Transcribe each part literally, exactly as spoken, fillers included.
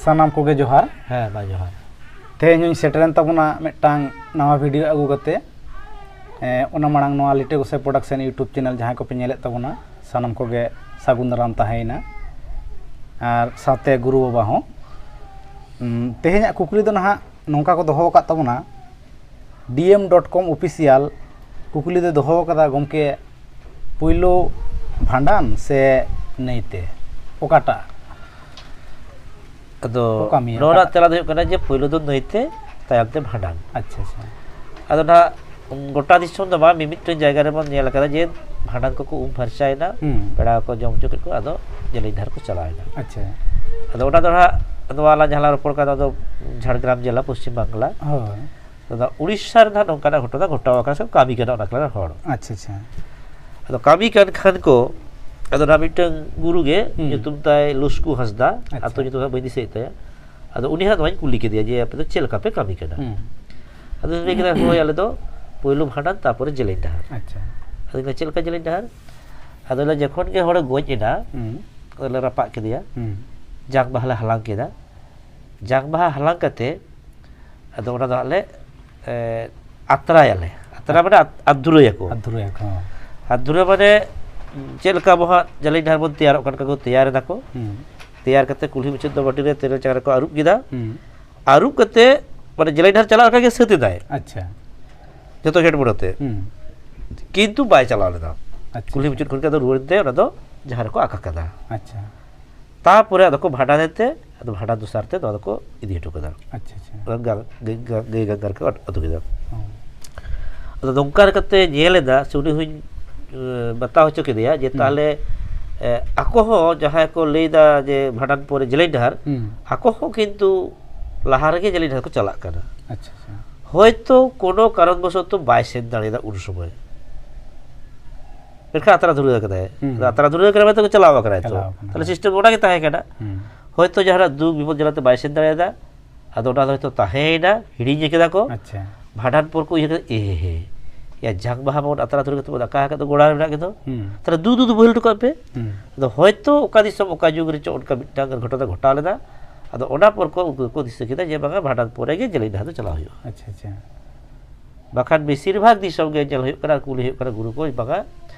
ᱥᱟᱱᱟᱢ ᱠᱚᱜᱮ ᱡᱚᱦᱟᱨ᱾ ᱦᱮᱸ, ᱢᱟ ᱡᱚᱦᱟᱨ᱾ ᱛᱮᱦᱮᱧ ᱦᱚᱧ ᱥᱮᱴᱮᱨᱮᱱ ᱛᱟᱵᱚᱱᱟ ᱢᱤᱫᱴᱟᱝ ᱱᱟᱣᱟ ᱵᱷᱤᱰᱤᱭᱳ ᱟᱹᱜᱩ ᱠᱟᱛᱮ᱾ ᱮᱸ, ᱚᱱᱟ ᱢᱟᱲᱟᱝ ᱱᱚᱣᱟ ᱞᱤᱴᱟᱹ ᱜᱚᱸᱥᱟᱭ ᱯᱨᱚᱰᱟᱠᱥᱚᱱ YouTube ᱪᱮᱱᱮᱞ ᱡᱟᱦᱟᱸᱭ ᱠᱚᱯᱮ ᱧᱮᱞᱮᱫ ᱛᱟᱵᱚᱱᱟ, ᱥᱟᱱᱟᱢ ᱠᱚᱜᱮ ᱥᱟᱹᱜᱩᱱ ᱫᱟᱨᱟᱢ ᱛᱟᱦᱮᱸᱭᱮᱱᱟ, ᱟᱨ ᱥᱟᱶᱛᱮ ᱜᱩᱨᱩ ᱵᱟᱵᱟ ᱦᱚᱸ᱾ ᱩᱸ, ᱛᱮᱦᱮᱧᱟᱜ ᱠᱩᱠᱞᱤ ᱫᱚ ᱱᱟᱦᱟᱜ ᱱᱚᱝᱠᱟ ᱠᱚ ᱫᱚᱦᱚ ᱟᱠᱟᱫ ᱛᱟᱵᱚᱱᱟ, D M dot com official ᱠᱩᱠᱞᱤ ᱫᱚ ᱫᱚᱦᱚ ᱟᱠᱟᱫᱟ, ᱜᱚᱢᱠᱮ, ᱯᱩᱭᱞᱩ ᱵᱷᱟᱸᱰᱟᱱ ᱥᱮ ᱱᱟᱹᱭᱛᱮ, ᱚᱠᱟᱴᱟᱜ? ᱟᱫᱚ ᱚᱠᱟ ᱢᱮᱭᱟ? ᱱᱚᱣᱟ ᱨᱮᱱᱟᱜ ᱚᱠᱟᱴᱟᱜ? ᱛᱮᱞᱟ ᱫᱚ ᱦᱩᱭᱩᱜ ᱠᱟᱱᱟ ᱡᱮ ᱯᱳᱭᱞᱳ ᱫᱚ ᱱᱟᱹᱭᱛᱮ, ᱛᱟᱭᱚᱢ ᱛᱮ ᱵᱷᱟᱸᱰᱟᱱ᱾ ᱟᱪᱪᱷᱟ, ᱟᱪᱪᱷᱟ᱾ ᱟᱫᱚ ᱱᱟᱦᱟᱜ ᱜᱚᱴᱟ ᱫᱤᱥᱚᱢ ᱫᱚ ᱵᱟᱝ, ᱢᱤᱢᱤᱫᱴᱟᱝ ᱡᱟᱭᱜᱟ ᱨᱮᱵᱚᱱ ᱧᱮᱞ ᱟᱠᱟᱫᱟ ᱡᱮ ᱵᱷᱟᱸᱰᱟᱱ ᱠᱚᱠᱚ ᱩᱢ ᱯᱷᱟᱨᱪᱟᱭᱮᱱᱟ, ᱦᱩᱸ᱾ ᱯᱮᱲᱟ ᱠᱚ ᱡᱚᱢ ᱦᱚᱪᱚ ᱠᱮᱫ ᱠᱚᱣᱟ, ᱟᱫᱚ ᱡᱮᱞᱮᱧ ᱰᱟᱦᱟᱨ ᱠᱚ ᱪᱟᱞᱟᱣᱮᱱᱟ᱾ ᱟᱪᱪᱷᱟ᱾ ᱟᱫᱚ ᱚᱱᱟ ᱫᱚ ᱱᱟᱦᱟᱜ ᱱᱚᱣᱟ ᱟᱞᱟᱝ ᱡᱟᱦᱟᱸ ᱞᱟᱝ ᱨᱚᱯᱚᱲ ᱠᱟᱱᱟ, ᱚᱱᱟ ᱫᱚ ᱡᱷᱟᱲᱜᱨᱟᱢ ᱡᱮᱞᱟ, ᱯᱚᱥᱪᱤᱢ ᱵᱟᱝᱞᱟ᱾ ᱦᱳᱭ᱾ ᱟᱫᱚ ᱩᱲᱤᱥᱥᱟ ᱨᱮ ᱱᱟᱦᱟᱜ ᱱᱚᱝᱠᱟᱱᱟᱜ ᱜᱷᱚᱴᱚᱱᱟ ᱜᱷᱚᱴᱟᱣ ᱟᱠᱟᱱᱟ ᱥᱮ ᱠᱟᱹᱢᱤ ᱠᱟᱱᱟ ᱚᱱᱟ ᱠᱚᱨᱮᱱ ᱦᱚᱲ᱾ ᱟᱪᱪᱷᱟ, ᱟᱪᱪᱷᱟ᱾ ᱟᱫᱚ ᱠᱟᱹᱢᱤ ᱠᱟᱱ ᱠᱷᱟᱱ ᱠᱚ, ᱟᱫᱚ ᱱᱟᱦᱟᱜ ᱢᱤᱫᱴᱟᱝ ᱜᱩᱨᱩ ᱜᱮ, ᱦᱩᱸ᱾ ᱧᱩᱛᱩᱢ ᱛᱟᱭ ᱞᱩᱥᱠᱩ ᱦᱟᱸᱥᱫᱟ, ᱟᱪᱪᱷᱟ᱾ ᱟᱛᱳ ᱧᱩᱛᱩᱢ ᱫᱚ ᱦᱟᱸᱜ ᱵᱟᱹᱧ ᱫᱤᱥᱟᱹᱭᱮᱫ ᱛᱟᱭᱟ᱾ ᱟᱫᱚ ᱩᱱᱤ ᱦᱟᱸᱜ ᱱᱚᱣᱟᱧ ᱠᱩᱞᱤ ᱠᱮᱫᱮᱭᱟ ᱡᱮ, "ᱟᱯᱮ ᱫᱚ ᱪᱮᱫ ᱞᱮᱠᱟ ᱯᱮ ᱠᱟᱹᱢᱤ ᱠᱟᱱᱟ?" ᱦᱩᱸ᱾ ᱟᱫᱚ ᱩᱱᱤ ᱞᱟᱹᱭ ᱠᱮᱫᱟ, "ᱦᱳᱭ, ᱟᱞᱮ ᱫᱚ ᱯᱳᱭᱞᱳ ᱵᱷᱟᱸᱰᱟᱱ, ᱛᱟᱨᱯᱚᱨᱮ ᱡᱮᱞᱮᱧ ᱰᱟᱦᱟᱨ᱾" ᱟᱪᱪᱷᱟ᱾ ᱟᱫᱚ ᱪᱮᱫ ᱞᱮᱠᱟ ᱡᱮᱞᱮᱧ ᱰᱟᱦᱟᱨ? ᱟᱫᱚ ᱞᱮ ᱡᱚᱠᱷᱚᱱ ᱜᱮ ᱦᱚᱲᱮ ᱜᱚᱡ ᱮᱱᱟ, ᱦᱩᱸ᱾ ᱟᱫᱚ ᱞᱮ ᱨᱟᱯᱟᱜ ᱠᱮᱫᱮᱭᱟ, ᱦᱩᱸ᱾ ᱡᱟᱝ ᱵᱟᱦᱟ ᱞᱮ ᱦᱟᱞᱟᱝ ᱠᱮᱫᱟ, ᱡᱟᱝ ᱵᱟᱦᱟ ᱦᱟᱞᱟᱝ ᱠᱟᱛᱮ ᱟᱫᱚ ᱚᱱᱟ ᱫᱚ ᱦᱟᱸᱜ ᱞᱮ, ᱮ, ᱟᱛᱨᱟᱭᱟᱞᱮ᱾ ᱟᱛᱨᱟ ᱢᱟᱱᱮ ᱟᱛ-, ᱟᱛ ᱫᱷᱩᱨᱟᱹᱭᱟᱠᱚ᱾ ᱟᱛ ᱫᱷᱩᱨᱟᱹᱭᱟᱠᱚ᱾ ᱟᱛ ᱫᱷᱩᱨᱟᱹ ᱢᱟᱱᱮ ᱪᱮᱫ ᱞᱮᱠᱟ ᱟᱵᱚ ᱦᱟᱸᱜ ᱡᱟᱹᱞᱤᱧ ᱰᱟᱦᱟᱨ ᱵᱚᱱ ᱛᱮᱭᱟᱨᱚᱜ ᱠᱟᱱ, ᱚᱱᱠᱟ ᱠᱚ ᱛᱮᱭᱟᱨ ᱮᱫᱟ ᱠᱚ᱾ ᱦᱩᱸ᱾ ᱛᱮᱭᱟᱨ ᱠᱟᱛᱮ ᱠᱩᱞᱦᱤ ᱢᱩᱪᱟᱹᱫ ᱫᱚ ᱵᱟᱹᱴᱤ ᱨᱮ ᱛᱮᱨᱮᱞ ᱪᱟᱨᱟ ᱠᱚ ᱟᱹᱨᱩᱵ ᱠᱮᱫᱟ᱾ ᱦᱩᱸ᱾ ᱟᱹᱨᱩᱵ ᱠᱟᱛᱮ ᱢᱟᱱᱮ ᱡᱟᱹᱞᱤᱧ ᱰᱟᱦᱟᱨ ᱪᱟᱞᱟᱜ ᱞᱮᱠᱟ ᱜᱮ ᱥᱟᱹᱛ ᱮᱫᱟᱭ᱾ ᱟᱪᱪᱷᱟ᱾ ᱡᱚᱛᱚ ᱡᱷᱮᱸᱴ ᱵᱚᱲᱚ ᱛᱮ᱾ ᱦᱩᱸ᱾ ᱠᱤᱱᱛᱩ ᱵᱟᱭ ᱪᱟᱞᱟᱣ ᱞᱮᱫᱟ᱾ ᱟᱪᱪᱷᱟ᱾ ᱠᱩᱞᱦᱤ ᱢᱩᱪᱟᱹᱫ ᱠᱷᱚᱱ ᱜᱮ ᱟᱫᱚ ᱨᱩᱣᱟᱹᱲ ᱛᱮ ᱚᱱᱟ ᱫᱚ ᱡᱟᱦᱟᱸ ᱨᱮᱠᱚ ᱟᱠᱟ ᱠᱟᱫᱟ᱾ ᱟᱪᱪᱷᱟ᱾ ᱛᱟᱯᱚᱨᱮ ᱟᱫᱚ ᱠᱚ ᱵᱷᱟᱸᱰᱟᱱ ᱮᱱ ᱛᱮ, ᱟᱫᱚ ᱵᱷᱟᱸᱰᱟᱱ ᱫᱚᱥᱟᱨ ᱛᱮ ᱱᱚᱣᱟ ᱫᱚᱠᱚ ᱤᱫᱤ ᱦᱚᱴᱚ ᱠᱟᱫᱟ᱾ ᱟᱪᱪᱷᱟ, ᱟᱪᱪᱷᱟ᱾ ᱜᱟᱝᱜᱟ, ᱜᱟᱹᱭ, ᱜᱟᱹᱭ ᱜᱟᱝᱜᱟ ᱨᱮᱠᱚ ᱟᱹᱛᱩ ᱠᱮᱫᱟ᱾ ᱦᱚᱸ᱾ ᱟᱫᱚ ᱱᱚᱝᱠᱟ ᱞᱮᱠᱟᱛᱮ ᱧᱮᱞ ᱮᱫᱟ, ᱥᱮ ᱩᱱᱤ ᱦᱚᱸᱧ, ᱮ, ᱵᱟᱛᱟᱣ ᱦᱚᱪᱚ ᱠᱮᱫᱮᱭᱟ ᱡᱮ, ᱦᱩᱸ᱾ ᱛᱟᱦᱚᱞᱮ, ᱮ, ᱟᱠᱚ ᱦᱚᱸ ᱡᱟᱦᱟᱸᱭ ᱠᱚ ᱞᱟᱹᱭ ᱮᱫᱟ ᱡᱮ ᱵᱷᱟᱸᱰᱟᱱ ᱯᱚᱨᱮ ᱡᱮᱞᱮᱧ ᱰᱟᱦᱟᱨ, ᱦᱩᱸ᱾ ᱟᱠᱚ ᱦᱚᱸ ᱠᱤᱱᱛᱩ ᱞᱟᱦᱟ ᱨᱮᱜᱮ ᱡᱮᱞᱮᱧ ᱰᱟᱦᱟᱨ ᱠᱚ ᱪᱟᱞᱟᱜ ᱠᱟᱱᱟ᱾ ᱟᱪᱪᱷᱟ, ᱟᱪᱪᱷᱟ᱾ ᱦᱚᱭᱛᱳ ᱠᱳᱱᱳ ᱠᱟᱨᱚᱱ ᱵᱚᱥᱚᱛᱚ ᱵᱟᱭ ᱥᱮᱱ ᱫᱟᱲᱮᱭᱟᱫᱟ ᱩᱱ ᱥᱚᱢᱚᱭ, ᱢᱮᱱᱠᱷᱟᱱ ᱟᱛᱨᱟ ᱫᱷᱩᱨᱟᱹᱣ ᱠᱟᱫᱟᱭ᱾ ᱦᱩᱸ᱾ ᱟᱫᱚ ᱟᱛᱨᱟ ᱫᱷᱩᱨᱟᱹᱣ ᱠᱟᱱᱟ ᱢᱮᱱᱛᱮ ᱠᱚ ᱪᱟᱞᱟᱣ ᱟᱠᱟᱱᱟᱭ ᱛᱚ᱾ ᱪᱟᱞᱟᱣ ᱟᱠᱟᱱᱟ᱾ ᱛᱟᱦᱚᱞᱮ system ᱚᱱᱟ ᱜᱮ ᱛᱟᱦᱮᱸ ᱠᱟᱱᱟ᱾ ᱦᱩᱸ᱾ ᱦᱚᱭᱛᱳ ᱡᱟᱦᱟᱱᱟᱜ ᱫᱩᱠ ᱵᱤᱯᱚᱫ ᱡᱟᱞᱟᱛᱮ ᱵᱟᱭ ᱥᱮᱱ ᱫᱟᱲᱮᱭᱟᱫᱟ, ᱟᱫᱚ ᱚᱱᱟ ᱫᱚ ᱦᱚᱭᱛᱳ ᱛᱟᱦᱮᱸᱭᱮᱱᱟ, ᱦᱤᱲᱤᱧ ᱠᱮᱫᱟ ᱠᱚ᱾ ᱟᱪᱪᱷᱟ᱾ ᱵᱷᱟᱸᱰᱟᱱ ᱯᱚᱨ ᱠᱚ ᱩᱭᱦᱟᱹᱨ ᱠᱮᱫᱟ, "ᱮ ᱦᱮ ᱦᱮ, ᱭᱟ ᱡᱟᱝ ᱵᱟᱦᱟ ᱵᱚᱱ ᱟᱛᱨᱟ ᱫᱷᱩᱨᱟᱹᱣ ᱠᱟᱛᱮ ᱵᱚᱱ ᱟᱠᱟ ᱟᱠᱟᱫ ᱫᱚ ᱜᱚᱲᱟ ᱨᱮ ᱢᱮᱱᱟᱜ ᱜᱮᱫᱚ, ᱦᱩᱸ᱾ ᱛᱟᱦᱞᱮ ᱫᱩ ᱫᱩ ᱫᱚ ᱵᱚᱦᱮᱞ ᱦᱚᱴᱚ ᱠᱟᱜ ᱯᱮ᱾" ᱦᱩᱸ᱾ ᱟᱫᱚ ᱦᱚᱭᱛᱳ ᱚᱠᱟ ᱫᱤᱥᱚᱢ ᱚᱠᱟ ᱡᱩᱜᱽ ᱨᱮᱪᱚ ᱚᱱᱠᱟ ᱢᱤᱫᱴᱟᱝ ᱜᱷᱚᱴᱚᱱᱟ ᱜᱷᱚᱴᱟᱣ ᱞᱮᱫᱟ, ᱟᱫᱚ ᱚᱱᱟ ᱯᱚᱨ ᱠᱚ ᱩᱱᱠᱩ ᱫᱚᱠᱚ ᱫᱤᱥᱟᱹ ᱠᱮᱫᱟ ᱡᱮ ᱵᱟᱝᱟ, ᱵᱷᱟᱸᱰᱟᱱ ᱯᱚᱨᱮ ᱜᱮ ᱡᱮᱞᱮᱧ ᱰᱟᱦᱟᱨ ᱫᱚ ᱪᱟᱞᱟᱣ ᱦᱩᱭᱩᱜᱼᱟ᱾ ᱟᱪᱪᱷᱟ ᱟᱪᱪᱷᱟ᱾ ᱵᱟᱠᱷᱟᱱ ᱵᱮᱥᱤᱨ ᱵᱷᱟᱜᱽ ᱫᱤᱥᱚᱢ ᱜᱮ ᱧᱮᱞ ᱦᱩᱭᱩᱜ ᱠᱟᱱᱟ, ᱠᱩᱞᱤ ᱦᱩᱭᱩᱜ ᱠᱟᱱᱟ ᱜᱩᱨᱩ ᱠᱚ, ᱵᱟᱝᱟ,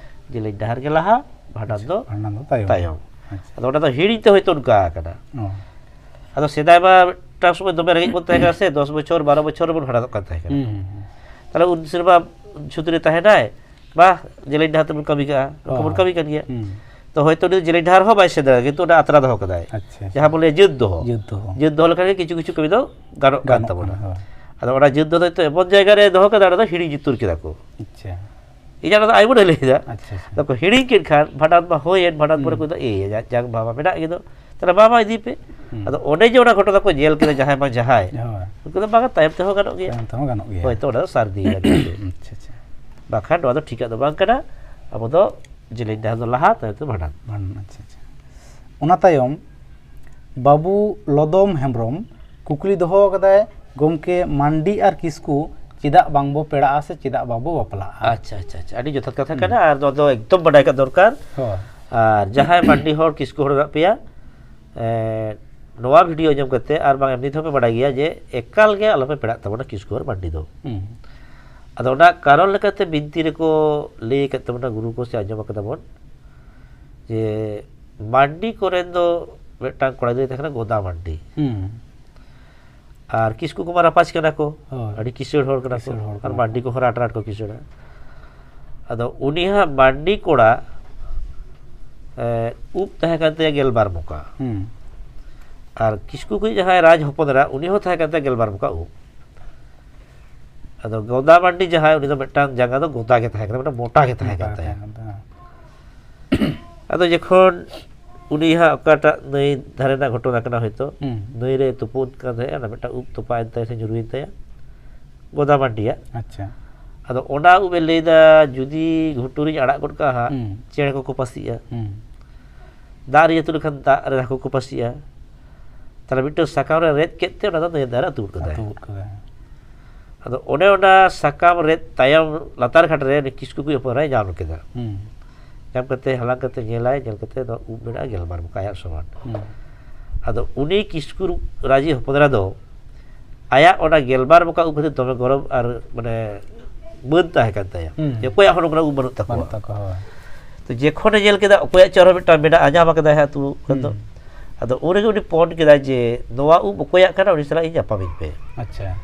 ᱡᱮᱞᱮᱧ ᱰᱟᱦᱟᱨ ᱜᱮ ᱞᱟᱦᱟ, ᱵᱷᱟᱸᱰᱟᱱ ᱫᱚ ᱵᱷᱟᱸᱰᱟᱱ ᱫᱚ ᱛᱟᱭᱚᱢ᱾ ᱛᱟᱭᱚᱢ᱾ ᱟᱪᱪᱷᱟ᱾ ᱟᱫᱚ ᱚᱱᱟ ᱫᱚ ᱦᱤᱲᱤᱧ ᱛᱮ ᱦᱳᱭᱛᱳ ᱚᱱᱠᱟ ᱟᱠᱟᱱᱟ᱾ ᱚ᱾ ᱟᱫᱚ ᱥᱮᱫᱟᱭ ᱢᱟ ᱢᱤᱫᱴᱟᱝ ᱥᱚᱢᱚᱭ ᱫᱚᱢᱮ ᱨᱮᱸᱜᱮᱡ ᱵᱚᱱ ᱛᱟᱦᱮᱸ ᱠᱟᱱᱟ ᱥᱮ, ᱫᱚᱥ ᱵᱚᱪᱷᱚᱨ ᱵᱟᱨᱚ ᱵᱚᱪᱷᱚᱨ ᱨᱮᱵᱚᱱ ᱵᱷᱟᱸᱰᱟᱱᱚᱜ ᱠᱟᱱ ᱛᱟᱦᱮᱸ ᱠᱟᱱᱟ᱾ ᱦᱩᱸ, ᱦᱩᱸ, ᱦᱩᱸ᱾ ᱛᱟᱦᱞᱮ ᱩᱱ ᱥᱮᱨᱢᱟ ᱪᱷᱩᱛ ᱨᱮ ᱛᱟᱦᱮᱱᱟᱭ, ᱵᱟ, ᱡᱮᱞᱮᱧ ᱰᱟᱦᱟᱨ ᱛᱮᱵᱚᱱ ᱠᱟᱹᱢᱤ ᱠᱟᱜᱼᱟ, ᱚᱱᱠᱟ ᱵᱚᱱ ᱦᱳᱭ᱾ ᱠᱟᱹᱢᱤ ᱠᱟᱱ ᱜᱮᱭᱟ᱾ ᱦᱩᱸ᱾ ᱛᱚ ᱦᱳᱭᱛᱳ ᱩᱱᱤ ᱫᱚ ᱡᱮᱞᱮᱧ ᱰᱟᱦᱟᱨ ᱦᱚᱸ ᱵᱟᱭ ᱥᱮᱱ ᱫᱟᱲᱮᱭᱟᱜᱼᱟ, ᱠᱤᱱᱛᱩ ᱚᱱᱟ ᱟᱛᱨᱟ ᱫᱚᱦᱚ ᱠᱟᱫᱟᱭ, ᱟᱪᱪᱷᱟ, ᱟᱪᱪᱷᱟ᱾ ᱡᱟᱦᱟᱸ ᱵᱚᱱ ᱞᱟᱹᱭᱟ ᱡᱟᱹᱛ ᱫᱚᱦᱚ᱾ ᱡᱟᱹᱛ ᱫᱚᱦᱚ᱾ ᱡᱟᱹᱛ ᱫᱚᱦᱚ ᱞᱮᱠᱷᱟᱱ ᱜᱮ ᱠᱤᱪᱷᱩ ᱠᱤᱪᱷᱩ ᱠᱟᱹᱢᱤ ᱫᱚ ᱜᱟᱱᱚᱜ ᱠᱟᱱ ᱜᱟᱱᱚᱜ ᱛᱟᱵᱚᱱᱟ᱾ ᱠᱟᱱᱟ, ᱦᱳᱭ᱾ ᱟᱫᱚ ᱚᱱᱟ ᱡᱟᱹᱛ ᱫᱚᱦᱚ ᱫᱚ ᱮᱢᱚᱱ ᱡᱟᱭᱜᱟ ᱨᱮ ᱫᱚᱦᱚ ᱠᱟᱫᱟ, ᱚᱱᱟ ᱫᱚ ᱦᱤᱲᱤᱧ ᱩᱛᱟᱹᱨ ᱠᱮᱫᱟ ᱠᱚ᱾ ᱟᱪᱪᱷᱟ᱾ ᱤᱧᱟᱹᱜ ᱚᱱᱟ ᱫᱚ ᱟᱭ ᱵᱚᱱᱮ ᱞᱟᱹᱭ ᱮᱫᱟ᱾ ᱟᱪᱪᱷᱟ, ᱟᱪᱪᱷᱟ᱾ ᱟᱫᱚ ᱠᱚ ᱦᱤᱲᱤᱧ ᱠᱮᱫ ᱠᱷᱟᱱ, ᱵᱷᱟᱸᱰᱟᱱ ᱢᱟ ᱦᱩᱭᱮᱱ, ᱵᱷᱟᱸᱰᱟᱱ ᱯᱚᱨᱮ ᱦᱩᱸ᱾ ᱠᱚ ᱫᱚ, ᱮᱭ, ᱡᱟ-, ᱡᱟᱝ ᱵᱟᱵᱟ ᱢᱮᱱᱟᱜ ᱜᱮ ᱫᱚ, ᱛᱟᱦᱞᱮ ᱵᱟᱵᱟ ᱤᱫᱤ ᱯᱮ᱾ ᱦᱩᱸ᱾ ᱟᱫᱚ ᱚᱸᱰᱮ ᱡᱮ ᱚᱱᱟ ᱜᱷᱚᱴᱚᱱᱟ ᱠᱚ ᱧᱮᱞ ᱠᱮᱫᱟ, ᱡᱟᱦᱟᱸᱭ ᱵᱟᱝ ᱡᱟᱦᱟᱸᱭ, ᱦᱳᱭ᱾ ᱩᱱᱠᱩ ᱫᱚ ᱵᱟᱝᱟ, ᱛᱟᱭᱚᱢ ᱛᱮᱦᱚᱸ ᱜᱟᱱᱚᱜ ᱜᱮᱭᱟ᱾ ᱛᱟᱭᱚᱢ ᱛᱮᱦᱚᱸ ᱜᱟᱱᱚᱜ ᱜᱮᱭᱟ᱾ ᱦᱳᱭᱛᱳ ᱚᱱᱟ ᱫᱚ ᱥᱟᱹᱨᱫᱤ ᱜᱮ ᱠᱟᱱᱟ᱾ ᱟᱪᱪᱷᱟ, ᱟᱪᱪᱷᱟ᱾ ᱵᱟᱠᱷᱟᱱ ᱱᱚᱣᱟ ᱫᱚ ᱴᱷᱤᱠᱟᱜ ᱫᱚ ᱵᱟᱝ ᱠᱟᱱᱟ᱾ ᱟᱵᱚ ᱫᱚ ᱡᱮᱞᱮᱧ ᱰᱟᱦᱟᱨ ᱫᱚ ᱞᱟᱦᱟ, ᱛᱟᱭᱚᱢ ᱛᱮ ᱵᱷᱟᱸᱰᱟᱱ᱾ ᱵᱷᱟᱸᱰᱟᱱ, ᱟᱪᱪᱷᱟ, ᱟᱪᱪᱷᱟ᱾ ᱚᱱᱟ ᱛᱟᱭᱚᱢ ᱵᱟᱹᱵᱩ ᱞᱚᱫᱚᱢ ᱦᱮᱢᱵᱨᱚᱢ ᱠᱩᱠᱞᱤ ᱫᱚᱦᱚ ᱟᱠᱟᱫᱟᱭ, ᱜᱚᱢᱠᱮ, ᱢᱟᱱᱰᱤ ᱟᱨ ᱠᱤᱥᱠᱩ ᱪᱮᱫᱟᱜ ᱵᱟᱝᱵᱚ ᱯᱮᱲᱟᱜᱼᱟ ᱥᱮ ᱪᱮᱫᱟᱜ ᱵᱟᱵᱚ ᱵᱟᱯᱞᱟᱜᱼᱟ? ᱟᱪᱪᱷᱟ, ᱟᱪᱪᱷᱟ, ᱟᱪᱪᱷᱟ, ᱟᱹᱰᱤ ᱡᱚᱛᱷᱟᱛ ᱠᱟᱛᱷᱟ ᱦᱩᱸ᱾ ᱠᱟᱱᱟ, ᱟᱨ ᱱᱚᱣᱟ ᱫᱚ ᱮᱠᱫᱚᱢ ᱵᱟᱰᱟᱭ ᱠᱟᱜ ᱫᱚᱨᱠᱟᱨ᱾ ᱦᱳᱭ᱾ ᱟᱨ ᱡᱟᱦᱟᱸᱭ ᱢᱟᱱᱰᱤ ᱦᱚᱲ, ᱠᱤᱥᱠᱩ ᱦᱚᱲ ᱢᱮᱱᱟᱜ ᱯᱮᱭᱟ, ᱮᱸ, ᱱᱚᱣᱟ ᱵᱷᱤᱰᱤᱭᱳ ᱟᱸᱡᱚᱢ ᱠᱟᱛᱮ, ᱟᱨ ᱵᱟᱝ ᱮᱢᱱᱤ ᱛᱮᱦᱚᱸ ᱯᱮ ᱵᱟᱰᱟᱭ ᱜᱮᱭᱟ ᱡᱮ ᱮᱠᱟᱞ ᱜᱮ ᱟᱞᱚᱯᱮ ᱯᱮᱲᱟᱜ ᱛᱟᱵᱚᱱᱟ ᱠᱤᱥᱠᱩ ᱟᱨ ᱢᱟᱱᱰᱤ ᱫᱚ᱾ ᱦᱩᱸ᱾ ᱟᱫᱚ ᱚᱱᱟ ᱠᱟᱨᱚᱱ ᱞᱮᱠᱟᱛᱮ ᱵᱤᱱᱛᱤ ᱨᱮᱠᱚ ᱞᱟᱹᱭ ᱟᱠᱟᱫ ᱛᱟᱵᱚᱱᱟ ᱜᱩᱨᱩ ᱠᱚ, ᱥᱮ ᱟᱸᱡᱚᱢ ᱟᱠᱟᱫᱟ ᱵᱚᱱ, ᱡᱮ ᱢᱟᱱᱰᱤ ᱠᱚᱨᱮᱱ ᱫᱚ ᱢᱤᱫᱴᱟᱝ ᱠᱚᱲᱟ ᱜᱤᱫᱽᱨᱟᱹᱭ ᱛᱟᱦᱮᱸ ᱠᱟᱱᱟ, ᱜᱚᱫᱟ ᱢᱟᱱᱰᱤ᱾ ᱦᱩᱸ᱾ ᱟᱨ ᱠᱤᱥᱠᱩ ᱠᱚᱢᱟ ᱨᱟᱯᱟᱡᱽ ᱠᱟᱱᱟ ᱠᱚ, ᱦᱳᱭ᱾ ᱟᱹᱰᱤ ᱠᱤᱥᱟᱹᱬ ᱦᱚᱲ ᱠᱟᱱᱟ ᱠᱚ, ᱠᱤᱥᱟᱹᱬ ᱦᱚᱲ ᱟᱨ ᱠᱟᱱᱟ ᱢᱟᱱᱰᱤ ᱠᱚ᱾ ᱠᱚᱦᱚᱸ ᱨᱟᱴ ᱨᱟᱴ ᱠᱚ ᱠᱤᱥᱟᱹᱬᱟ᱾ ᱟᱫᱚ ᱩᱱᱤ ᱦᱟᱸᱜ ᱢᱟᱱᱰᱤ ᱠᱚᱲᱟ, ᱮ, ᱩᱵ ᱛᱟᱦᱮᱸ ᱠᱟᱱ ᱛᱟᱭᱟ ᱜᱮᱞᱵᱟᱨ ᱢᱚᱠᱟ᱾ ᱦᱩᱸ᱾ ᱟᱨ ᱠᱤᱥᱠᱩ ᱠᱚ ᱡᱟᱦᱟᱸᱭ ᱨᱟᱡᱽ ᱦᱚᱯᱚᱱ ᱮᱨᱟ, ᱩᱱᱤ ᱦᱚᱸ ᱛᱟᱦᱮᱸ ᱠᱟᱱ ᱛᱟᱭᱟ ᱜᱮᱞᱵᱟᱨ ᱢᱚᱠᱟ ᱩᱵ᱾ ᱟᱫᱚ ᱜᱚᱫᱟ ᱢᱟᱱᱰᱤ ᱡᱟᱦᱟᱸᱭ, ᱩᱱᱤ ᱫᱚ ᱢᱤᱫᱴᱟᱝ ᱡᱟᱸᱜᱟ ᱫᱚ ᱜᱚᱫᱟ ᱜᱮ ᱛᱟᱦᱮᱸ ᱠᱟᱱᱟ, ᱢᱤᱫᱴᱟᱝ ᱢᱚᱴᱟ ᱜᱮ ᱛᱟᱦᱮᱸ ᱠᱟᱱ ᱢᱚᱴᱟ ᱛᱟᱭᱟ᱾ ᱛᱟᱦᱮᱸ ᱠᱟᱱ ᱛᱟᱭᱟ᱾ ᱟᱫᱚ ᱡᱚᱠᱷᱚᱱ ᱩᱱᱤ ᱦᱟᱸᱜ ᱚᱠᱟᱴᱟᱜ ᱱᱟᱹᱭ ᱫᱷᱟᱨᱮ ᱨᱮᱱᱟᱜ ᱜᱷᱚᱴᱚᱱᱟ ᱠᱟᱱᱟ ᱦᱚᱭᱛᱳ, ᱦᱩᱸ᱾ ᱱᱟᱹᱭ ᱨᱮ ᱛᱩᱯᱩᱱ ᱠᱟᱱ ᱛᱟᱦᱮᱸᱜᱼᱟ, ᱚᱱᱟ ᱢᱤᱫᱴᱟᱝ ᱩᱵ ᱛᱚᱯᱟᱭᱮᱱ ᱛᱟᱭᱟ ᱥᱮ ᱧᱩᱨᱩᱭᱮᱱ ᱛᱟᱭᱟ, ᱜᱚᱫᱟ ᱢᱟᱱᱰᱤᱭᱟᱜ᱾ ᱟᱪᱪᱷᱟ᱾ ᱟᱫᱚ ᱚᱱᱟ ᱩᱵ ᱮ ᱞᱟᱹᱭᱫᱟ, ᱡᱩᱫᱤ ᱜᱷᱩᱴᱩ ᱨᱤᱧ ᱟᱲᱟᱜ ᱜᱚᱫ ᱠᱟᱜᱼᱟ ᱦᱟᱸᱜ, ᱦᱩᱸ᱾ ᱪᱮᱬᱮ ᱠᱚᱠᱚ ᱯᱟᱹᱥᱤᱜᱼᱟ, ᱦᱩᱸ᱾ ᱫᱟᱜ ᱨᱤᱧ ᱟᱹᱛᱩ ᱞᱮᱠᱷᱟᱱ ᱫᱟᱜ ᱨᱮ ᱦᱟᱹᱠᱩ ᱠᱚ ᱯᱟᱹᱥᱤᱜᱼᱟ, ᱛᱟᱦᱞᱮ ᱢᱤᱫᱴᱟᱝ ᱥᱟᱠᱟᱢ ᱨᱮ ᱨᱮᱫ ᱠᱮᱫ ᱛᱮ ᱚᱱᱟ ᱫᱚ ᱱᱟᱹᱭ ᱫᱟᱜ ᱨᱮ ᱟᱹᱛᱩ ᱜᱚᱫ ᱠᱟᱫᱟᱭ᱾ ᱟᱹᱛᱩ ᱜᱚᱫ ᱠᱟᱫᱟᱭ᱾ ᱟᱫᱚ ᱚᱱᱮ ᱚᱱᱟ ᱥᱟᱠᱟᱢ ᱨᱮᱫ ᱛᱟᱭᱚᱢ ᱞᱟᱛᱟᱨ ᱜᱷᱟᱴ ᱨᱮ ᱩᱱᱤ ᱠᱤᱥᱠᱩ ᱠᱚ ᱦᱚᱯᱚᱱ ᱮᱨᱟᱭ ᱧᱟᱢ ᱠᱮᱫᱟ᱾ ᱦᱩᱸ᱾ ᱧᱟᱢ ᱠᱟᱛᱮ ᱦᱟᱞᱟᱝ ᱠᱟᱛᱮ ᱧᱮᱞᱟᱭ, ᱧᱮᱞ ᱠᱟᱛᱮ ᱫᱚ ᱩᱵ ᱢᱮᱱᱟᱜᱼᱟ ᱜᱮᱞᱵᱟᱨ ᱢᱚᱠᱟ ᱟᱭᱟᱜ ᱥᱚᱢᱟᱱ᱾ ᱦᱩᱸ᱾ ᱟᱫᱚ ᱩᱱᱤ ᱠᱤᱥᱠᱩ ᱨᱟᱡᱤ ᱦᱚᱯᱚᱱ ᱮᱨᱟ ᱫᱚ ᱟᱭᱟᱜ ᱚᱱᱟ ᱜᱮᱞᱵᱟᱨ ᱵᱚᱠᱟ ᱩᱵ ᱠᱷᱟᱹᱛᱤᱨ ᱫᱚᱢᱮ ᱜᱚᱨᱚᱵᱽ ᱟᱨ ᱢᱟᱱᱮ ᱢᱟᱹᱱ ᱛᱟᱦᱮᱸ ᱠᱟᱱ ᱛᱟᱭᱟ᱾ ᱦᱩᱸ᱾ ᱡᱮ ᱚᱠᱚᱭᱟᱜ ᱦᱚᱸ ᱱᱚᱝᱠᱟᱱᱟᱜ ᱩᱵ ᱵᱟᱹᱱᱩᱜ ᱛᱟᱠᱚᱣᱟ᱾ ᱵᱟᱹᱱᱩᱜ ᱛᱟᱠᱚᱣᱟ, ᱦᱳᱭ᱾ ᱛᱚ ᱡᱮᱠᱷᱚᱱᱮ ᱧᱮᱞ ᱠᱮᱫᱟ ᱚᱠᱚᱭᱟᱜ ᱪᱚ ᱟᱨᱦᱚᱸ ᱢᱤᱫᱴᱟᱝ ᱢᱮᱱᱟᱜᱼᱟ, ᱧᱟᱢ ᱟᱠᱟᱫᱟᱭ ᱦᱟᱸᱜ ᱛᱩ ᱠᱷᱟᱱ ᱫᱚ᱾ ᱦᱩᱸ᱾ ᱟᱫᱚ ᱩᱱ ᱨᱮᱜᱮ ᱩᱱᱤ ᱯᱚᱱ ᱠᱮᱫᱟᱭ ᱡᱮ, "ᱱᱚᱣᱟ ᱩᱵ ᱚᱠᱚᱭᱟᱜ ᱠᱟᱱᱟ, ᱩᱱᱤ ᱥᱟᱞᱟᱜ ᱤᱧ ᱧᱟᱯᱟᱢᱤᱧ ᱯᱮ᱾ ᱟᱪᱪᱷᱟ᱾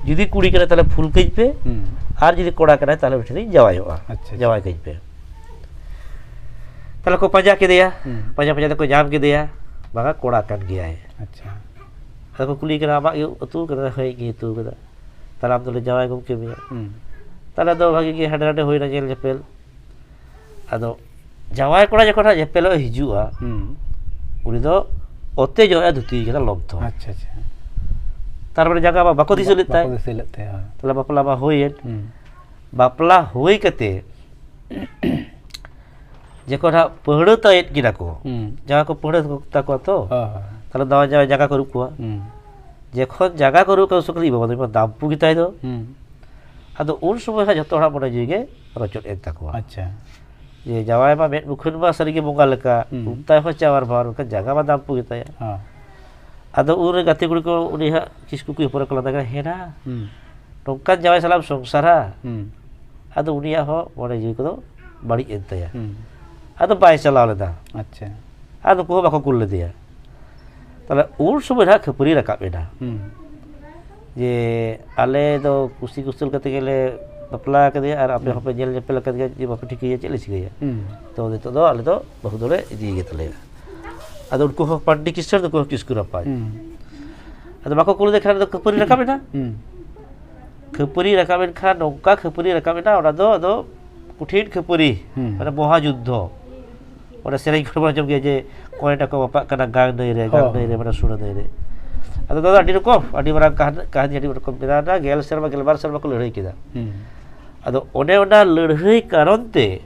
ᱡᱩᱫᱤ ᱠᱩᱲᱤ ᱠᱟᱱᱟᱭ, ᱛᱟᱦᱞᱮ ᱯᱷᱩᱞ ᱠᱟᱹᱧ ᱯᱮ, ᱦᱩᱸ᱾ ᱟᱨ ᱡᱩᱫᱤ ᱠᱚᱲᱟ ᱠᱟᱱᱟᱭ, ᱛᱟᱦᱞᱮ ᱩᱱᱤ ᱴᱷᱮᱱᱤᱧ ᱡᱟᱶᱟᱭᱚᱜᱼᱟ, ᱟᱪᱪᱷᱟ, ᱟᱪᱪᱷᱟ᱾ ᱡᱟᱶᱟᱭ ᱠᱟᱹᱧ ᱯᱮ᱾" ᱛᱟᱦᱞᱮ ᱠᱚ ᱯᱟᱸᱡᱟ ᱠᱮᱫᱮᱭᱟ, ᱦᱩᱸ᱾ ᱯᱟᱸᱡᱟ ᱯᱟᱸᱡᱟ ᱛᱮᱠᱚ ᱧᱟᱢ ᱠᱮᱫᱮᱭᱟ, ᱵᱟᱝᱟ ᱠᱚᱲᱟ ᱠᱟᱱ ᱜᱮᱭᱟᱭ᱾ ᱟᱪᱪᱷᱟ᱾ ᱟᱫᱚ ᱠᱚ ᱠᱩᱞᱤᱭᱮ ᱠᱟᱱᱟ, "ᱟᱢᱟᱜ ᱜᱮ ᱟᱹᱛᱩ ᱠᱟᱱᱟ?" "ᱦᱮᱸ, ᱤᱧ ᱜᱮ ᱟᱹᱛᱩ ᱠᱟᱱᱟ᱾" "ᱛᱟᱦᱞᱮ ᱟᱢ ᱫᱚᱞᱮ ᱡᱟᱶᱟᱭ ᱜᱚᱢᱠᱮ ᱢᱮᱭᱟ᱾" ᱦᱩᱸ᱾ ᱛᱟᱦᱞᱮ ᱫᱚ ᱵᱷᱟᱜᱤ ᱜᱮ ᱦᱟᱸᱰᱮ ᱱᱟᱰᱮ ᱦᱩᱭᱱᱟ ᱧᱮᱞ ᱧᱮᱯᱮᱞ᱾ ᱟᱫᱚ ᱡᱟᱶᱟᱭ ᱠᱚᱲᱟ ᱡᱚᱠᱷᱚᱱ ᱦᱟᱸᱜ ᱧᱮᱯᱮᱞᱚᱜ ᱮ ᱦᱤᱡᱩᱜᱼᱟ, ᱦᱩᱸ᱾ ᱩᱱᱤ ᱫᱚ ᱚᱛᱮ ᱧᱚᱜ ᱮ ᱫᱷᱩᱛᱤ ᱠᱟᱱᱟ, ᱞᱚᱢᱛᱷᱚ᱾ ᱟᱪᱪᱷᱟ, ᱟᱪᱪᱷᱟ᱾ ᱛᱟᱨ ᱢᱟᱱᱮ ᱡᱟᱸᱜᱟ ᱢᱟ ᱵᱟᱠᱚ ᱫᱤᱥᱟᱹ ᱞᱮᱫ ᱛᱟᱭ᱾ ᱵᱟᱠᱚ ᱫᱤᱥᱟᱹ ᱞᱮᱫ ᱛᱟᱭᱟ, ᱦᱳᱭ᱾ ᱛᱟᱦᱞᱮ ᱵᱟᱯᱞᱟ ᱢᱟ ᱦᱩᱭᱮᱱ᱾ ᱦᱩᱸ᱾ ᱵᱟᱯᱞᱟ ᱦᱩᱭ ᱠᱟᱛᱮ ᱡᱚᱠᱷᱚᱱ ᱦᱟᱸᱜ ᱯᱟᱹᱦᱲᱟᱹ ᱛᱟᱭᱮᱫ ᱠᱤᱱᱟ ᱠᱚ, ᱦᱩᱸ᱾ ᱡᱟᱦᱟᱸ ᱠᱚ ᱯᱟᱹᱦᱲᱟᱹ ᱛᱟᱠᱚᱣᱟ ᱛᱚ, ᱦᱳᱭ, ᱦᱳᱭ᱾ ᱛᱟᱦᱞᱮ ᱱᱟᱣᱟ ᱡᱟᱶᱟᱭ ᱡᱟᱸᱜᱟ ᱠᱚ ᱟᱹᱨᱩᱵ ᱠᱚᱣᱟ᱾ ᱦᱩᱸ᱾ ᱡᱚᱠᱷᱚᱱ ᱡᱟᱸᱜᱟ ᱠᱚ ᱟᱹᱨᱩᱵ ᱠᱚᱣᱟ, ᱩᱱ ᱥᱚᱢᱚᱭ ᱠᱚ ᱞᱟᱹᱭᱟ, "ᱤ ᱵᱟᱵᱟ ᱫᱚ ᱫᱟᱢᱯᱩ ᱜᱮᱛᱟᱭ ᱫᱚ᱾" ᱦᱩᱸ᱾ ᱟᱫᱚ ᱩᱱ ᱥᱚᱢᱚᱭ ᱦᱟᱸᱜ ᱡᱚᱛᱚ ᱦᱚᱲᱟᱜ ᱢᱚᱱᱮ ᱡᱤᱣᱤ ᱜᱮ ᱨᱚᱪᱚᱫ ᱮᱱ ᱛᱟᱠᱚᱣᱟ᱾ ᱟᱪᱪᱷᱟ᱾ ᱡᱮ ᱡᱟᱶᱟᱭ ᱢᱟ ᱢᱮᱫ ᱢᱩᱠᱷᱟᱹᱱ ᱢᱟ ᱥᱟᱹᱨᱤᱜᱮ ᱵᱚᱸᱜᱟ ᱞᱮᱠᱟ, ᱦᱩᱸ᱾ ᱩᱵ ᱛᱟᱭ ᱦᱚᱸ ᱪᱟᱣᱟᱨ ᱵᱟᱣᱟᱨ, ᱢᱮᱱᱠᱷᱟᱱ ᱡᱟᱸᱜᱟ ᱢᱟ ᱫᱟᱢᱯᱩ ᱜᱮᱛᱟᱭᱟ᱾ ᱦᱚᱸ᱾ ᱟᱫᱚ ᱩᱱᱨᱮ ᱜᱟᱛᱮ ᱠᱩᱲᱤ ᱠᱚ ᱩᱱᱤ ᱦᱟᱸᱜ ᱠᱤᱥᱠᱩ ᱠᱚ ᱦᱚᱯᱚᱱ ᱠᱚ ᱞᱟᱸᱫᱟ ᱠᱟᱱᱟ, "ᱦᱮᱱᱟ, ᱦᱩᱸ᱾ ᱱᱚᱝᱠᱟᱱ ᱡᱟᱶᱟᱭ ᱥᱟᱞᱟᱜ ᱮᱢ ᱥᱚᱝᱥᱟᱨᱟ?" ᱦᱩᱸ᱾ ᱟᱫᱚ ᱩᱱᱤᱭᱟᱜ ᱦᱚᱸ ᱢᱚᱱᱮ ᱡᱤᱣᱤ ᱠᱚᱫᱚ ᱵᱟᱹᱲᱤᱡ ᱮᱱ ᱛᱟᱭᱟ᱾ ᱦᱩᱸ᱾ ᱟᱫᱚ ᱵᱟᱭ ᱪᱟᱞᱟᱣ ᱞᱮᱫᱟ᱾ ᱟᱪᱪᱷᱟ᱾ ᱟᱨ ᱱᱩᱠᱩ ᱦᱚᱸ ᱵᱟᱠᱚ ᱠᱩᱞ ᱞᱮᱫᱮᱭᱟ᱾ ᱛᱟᱦᱞᱮ ᱩᱱ ᱥᱚᱢᱚᱭ ᱱᱟᱦᱟᱜ ᱠᱷᱟᱹᱯᱟᱹᱨᱤ ᱨᱟᱠᱟᱵ ᱮᱱᱟ᱾ ᱦᱩᱸ᱾ ᱡᱮ ᱟᱞᱮ ᱫᱚ ᱠᱩᱥᱤ ᱠᱩᱥᱟᱹᱞ ᱠᱟᱛᱮ ᱜᱮᱞᱮ ᱵᱟᱯᱞᱟ ᱟᱠᱟᱫᱮᱭᱟ ᱟᱨ ᱟᱯᱮ ᱦᱩᱸ᱾ ᱦᱚᱸᱯᱮ ᱧᱮᱞ ᱧᱮᱯᱮᱞ ᱟᱠᱟᱫᱮᱭᱟ, ᱡᱮ ᱵᱟᱯᱮ ᱴᱷᱤᱠᱟᱹᱭᱟ ᱪᱮᱫ ᱞᱮ ᱪᱤᱠᱟᱹᱭᱟ? ᱦᱩᱸ᱾ ᱛᱚ ᱱᱤᱛᱚᱜ ᱫᱚ ᱟᱞᱮ ᱫᱚ ᱵᱟᱹᱦᱩ ᱫᱚᱞᱮ ᱤᱫᱤᱭᱮ ᱜᱮ ᱛᱟᱞᱮᱭᱟ᱾ ᱟᱫᱚ ᱩᱱᱠᱩ ᱦᱚᱸ ᱯᱟᱱᱰᱤ ᱠᱤᱥᱟᱹᱬ, ᱱᱩᱠᱩ ᱦᱚᱸ ᱠᱤᱥᱠᱩ ᱨᱟᱯᱟᱡᱽ᱾ ᱦᱩᱸ᱾ ᱟᱫᱚ ᱵᱟᱠᱚ ᱠᱩᱞ ᱞᱮᱫᱮ ᱠᱷᱟᱱ ᱫᱚ ᱠᱷᱟᱹᱯᱟᱹᱨᱤ ᱨᱟᱠᱟᱵ ᱮᱱᱟ᱾ ᱦᱩᱸ᱾ ᱠᱷᱟᱹᱯᱟᱹᱨᱤ ᱨᱟᱠᱟᱵ ᱮᱱ ᱠᱷᱟᱱ, ᱱᱚᱝᱠᱟ ᱠᱷᱟᱹᱯᱟᱹᱨᱤ ᱨᱟᱠᱟᱵ ᱮᱱᱟ, ᱚᱱᱟ ᱫᱚ ᱟᱫᱚ ᱠᱚᱴᱷᱤᱱ ᱠᱷᱟᱹᱯᱟᱹᱨᱤ, ᱦᱩᱸ᱾ ᱢᱟᱱᱮ ᱢᱚᱦᱟ ᱡᱩᱫᱽᱫᱷᱚ᱾ ᱚᱱᱟ ᱥᱮᱨᱮᱧ ᱠᱚᱨᱮ ᱵᱚᱱ ᱟᱸᱡᱚᱢ ᱜᱮᱭᱟ ᱡᱮ, "ᱠᱚᱭᱮᱱ ᱴᱟᱠᱟ ᱵᱟᱯᱟᱜ ᱠᱟᱱᱟ ᱜᱟᱝ ᱱᱟᱹᱭ ᱨᱮ, ᱜᱟᱝ ᱦᱳᱭ᱾ ᱱᱟᱹᱭ ᱨᱮ", ᱢᱟᱱᱮ ᱥᱩᱲᱟᱹ ᱱᱟᱹᱭ ᱨᱮ᱾ ᱟᱫᱚ ᱱᱚᱣᱟ ᱫᱚ ᱟᱹᱰᱤ ᱨᱚᱠᱚᱢ, ᱟᱹᱰᱤ ᱢᱟᱨᱟᱝ ᱠᱟᱦᱱᱤ, ᱠᱟᱹᱦᱱᱤ ᱟᱹᱰᱤ ᱨᱚᱠᱚᱢ ᱢᱮᱱᱟᱜᱼᱟ᱾ ᱜᱮᱞ ᱥᱮᱨᱢᱟ, ᱜᱮᱞᱵᱟᱨ ᱥᱮᱨᱢᱟ ᱠᱚ ᱞᱟᱹᱲᱦᱟᱹᱭ ᱠᱮᱫᱟ᱾ ᱦᱩᱸ᱾ ᱟᱫᱚ ᱚᱱᱮ ᱚᱱᱟ ᱞᱟᱹᱲᱦᱟᱹᱭ ᱠᱟᱨᱚᱱ ᱛᱮ